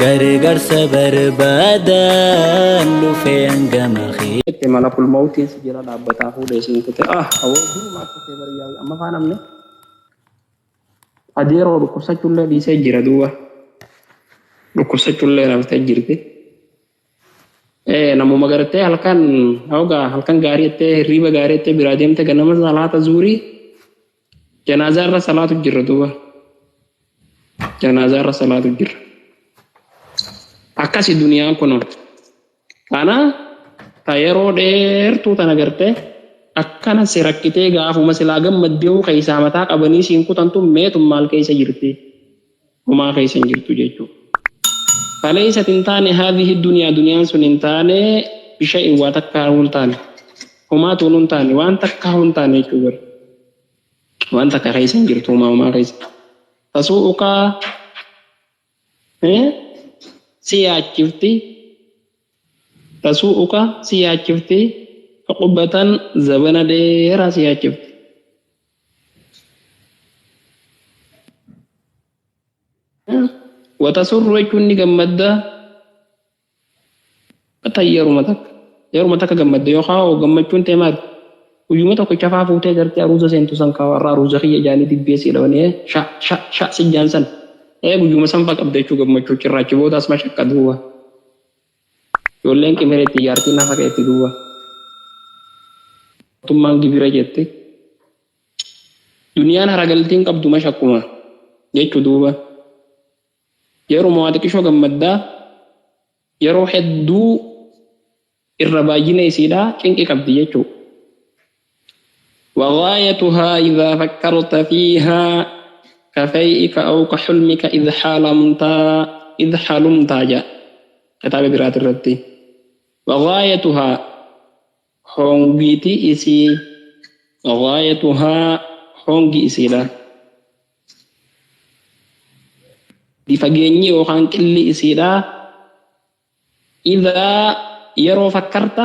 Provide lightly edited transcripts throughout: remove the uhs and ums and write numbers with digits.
Gargaarsa barbaadan dhufee hangama kee. Jette malakul mawtiin si jala dhaabbataa fuudhee siin kute ah awoo durumaa kutee bari yaa'u amma faa namni adeeroo dhukkubsachuullee dhiisee jira duuba dhukkubsachuullee naftee jirti. Namuma gartee halkan hoogaa halkan gaarii jettee hirriiba gaarii jettee biraa deemte ganama salaata zuurii janaazaa irra salaatu jirra duuba. Janaazaa irra salaatu jirra. Akkasi duniyaan kun kana ta yeroo dheertuu tana gartee akkana si rakkitee gaafuma silaa gammaddee keessaa mataa qabanii siin kutantu meetum maal keessa jirti? Homaa keessa hin jirtu jechuudha. Faleysat hin taane haadhihi duniyaa duniyaan sun hin taane bisha'in waa takkaa hin taane homaa tuun hin taane waan takkaa hin taane jechuudha. Waan takka keessa hin jirtu homaa homaa keessa. Tasuu'ukaa si yaachifti tasuu'uka si yaachifti uqbatan zabana dheeraa si yaachifti. Watasurru jechuun ni gammadda tan yeruma takka yeruma takka gammadda yookaan gammachuun tee maali guyyuma tokko chafaa fuutee gartee aruuza seentu san kaa warra aruuza kiyya jaanii dibbee si dhawanii sha sha sha si jaan san guyyuma san fa qabda jechuu gammachuu cirraachi booda asuma shakka duuba ijoolleen qimireetti jaartiin nafa keetti duuba mootummaan gibira jette duniyaan haragaltiin qabdu mashakkuma jechuu duuba yeruma waa xiqqishoo gammaddaa yeroo hedduu irra baay'ina isiidhaa cinqi qabdi jechuu. وغايتها إذا فكرت فيها كفيئك أو كحلمك إذ حلمت إذ حلمت جاء كتاب برات الرتي وغايتها هونغيتي إسي وغايتها هونغي إسي لا di fageenyi yookaan qilli isiidha idhaa yeroo fakkarta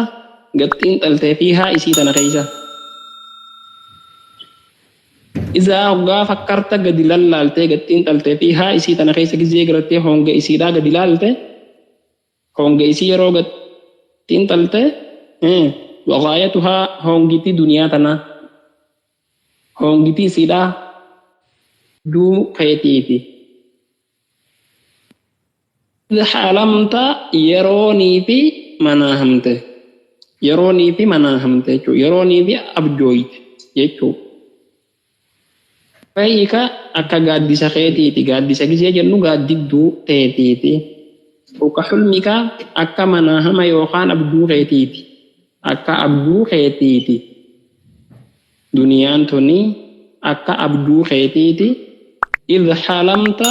gaxxiin xaltee fiihaa isii tana keessa izaa hoggaa fakkarta gadi lallaaltee gaxxiin xaltee fiihaa isii tana keessa gizee gartee honga isiidhaa gadi laalte honga isii yeroo gaxxiin xalte waqaayatuhaa hongitii duniyaa tanaa hongitii isiidhaa duu keetiiti. Halamta yeroonii fi manaa hamte yeroonii fi manaa hamte jechuudha yeroonii fi abjooyte jechuudha. Fayyika akka gaaddisa keetiiti gaaddisa gisee jennu gaaddidduu teetiiti. Ka xulmika akka manaa hama yookaan abjuu keetiiti akka abjuu keetiiti. Duniyaan tuni akka abjuu keetiiti. Idh halamta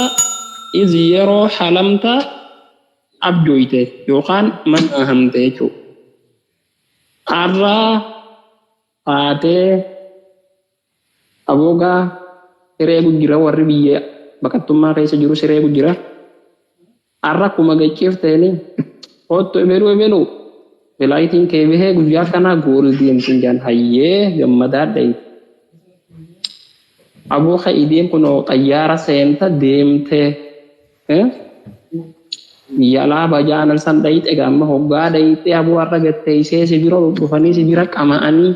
iz yeroo halamta abjooyte yookaan manaa hamte jechuudha. Har'aa haatee aboogaa siree jira warri biyya baqattummaa keessa jiru siree jira. Har'a akkuma gacciifteeni kottu ebeluu ebeluu filaayitiin kee bahee guyyaa kanaa gool deemsin jaan hayyee gammadaa dhayi. Aboo ka'ii deem kunoo xayyaara seenta deemtee biyya alaa bajaanan san dhayite gaamma hoggaa dhayite aboo har'a gatteessee si bira dhufanii si bira qama'anii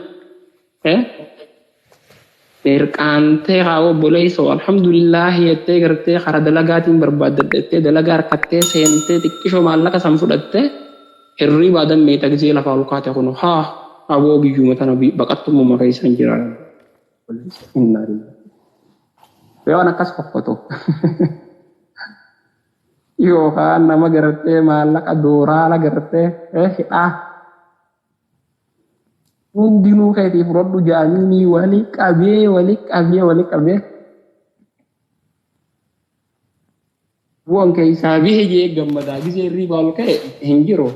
mirqaantee haa obboleessoo alhamdulillaahi jettee gartee karaa dalagaatiin barbaaddadhettee dalagaa harkattee seentee xiqqishoo maallaqa san fudhattee hirribaa dammeeta gisee lafaa ol kaate kun haa aboo biyyuma tana baqattummaa keessa hin jira. Yoo akkas fokkotu yookaan nama gartee maallaqa dooraala gartee hidhaa hundinuu keetii fudhadhu jaanii wali qabee wali qabee wali qabee bu'an keessaa bihe jee gammadaa gisee hirribaa ol ka'e hin jiru.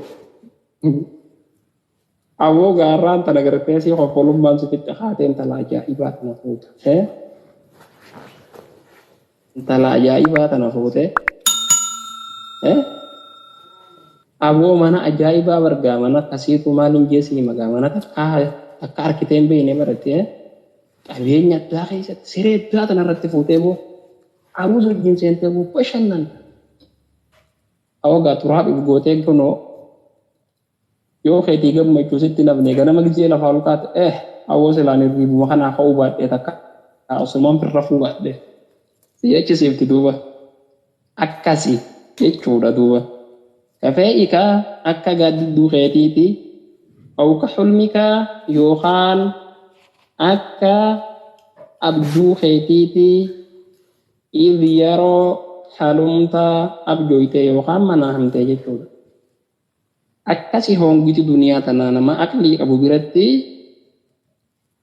Aboo gaarraan tana gartee si hoffolummaan si fixe haatee intala ajaa'ibaa tana fuute. Intala ajaa'ibaa tana fuute. Aboo mana ajaa'ibaa bargaa mana akkasiitu maal hin jeesii magaa mana takka takka harkitee hin beekne baratte. Qabeenya addaa keessatti siree addaa tana irratti fuutee boo aruuza wajjin seentee boo bashannanta. Awagaa turaab if gootee kunoo yoo keetii gammachuu sitti nafne ganama gizee lafaa ol kaate awoo silaan hirriibuma kanaa ka'uu baadhee takka osumaan firrafuu baadhee si jechisiifti duuba. Akkasi jechuudha duuba. Kafee'ika akka gaaddidduu keetiiti aw ka xulmika yookaan akka abjuu keetiiti idh yeroo halumta abjooyte yookaan manaa hamte jechuudha. Akkasi hoongiti duniyaa tanaa nama aqlii qabu biratti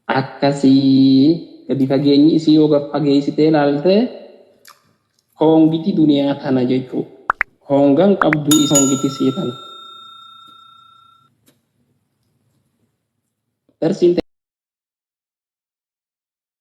akkasii gadi fageenyi isii yoo gad fageessitee ilaalte hoongiti duniyaa tana jechuudha. Hongan qabdu hongiti sii tana. Darsiin.